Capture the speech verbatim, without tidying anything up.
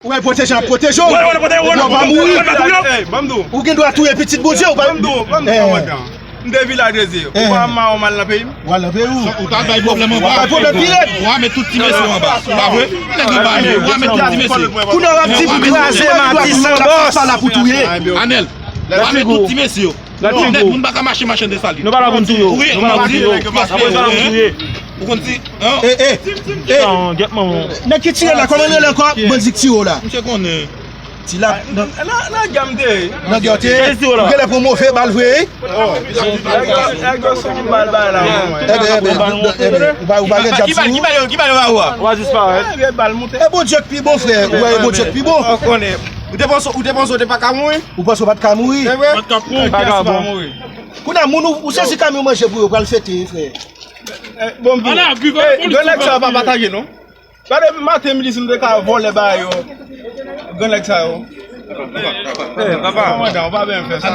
Ou wè pwoteje ap pwoteje w. Ou pa mouri. Ou gen dwa touye pitit Bondye, ou pa. M te vilaj Dezi. Ou pa mawon mal nan peyi m. Ou al nan peyi ou. Ou ta bay pwoblèm anba. Bay pwoblèm pi rèd. Ou a met tout ti mesye anba. Pa vre? Nèg yo ba yo. Ou a met tout ti mesye. Kounye a w ap di pou kraze Matisan, bòs. Pa la pou touye. Anèl. Ou a met tout ti mesye yo. Nèg moun pa ka mache mache de sali. Nou pa la pou n touye w. Nou pa la pou n touye w. Apre sa la pou n touye. Ou konn di, eh, eh, eh. Nèg ki tire la, kòman l rele ankò? Bandi k tire w la. Misye konnen. Ti la nan gè w te ye. Ou genlè pran move bal vre. Nèg yo sou bal bay la. Ebyen, ebyen, ebyen, ou pa, ou pa gen djab sou ou. Ki bal yo, ki bal yo ba ou a? Ou a disparèt. E Bondye k pi bon, frè. Ou wè, e Bondye k pi bon. Ou te panse, ou te panse ou te pa ka mouri? Ou panse ou pa t ka mouri? Kounye a, moun ou, ou sezi kamyon manje pou yo, pral fete, frè. Bon, bon. Grann nèg sa yo pa pataje, non. Gade maten, m di si m te ka vòlè ba yo. Grann nèg sa yo. Papa, papa. Kòmandan, ou pa byen fè sa.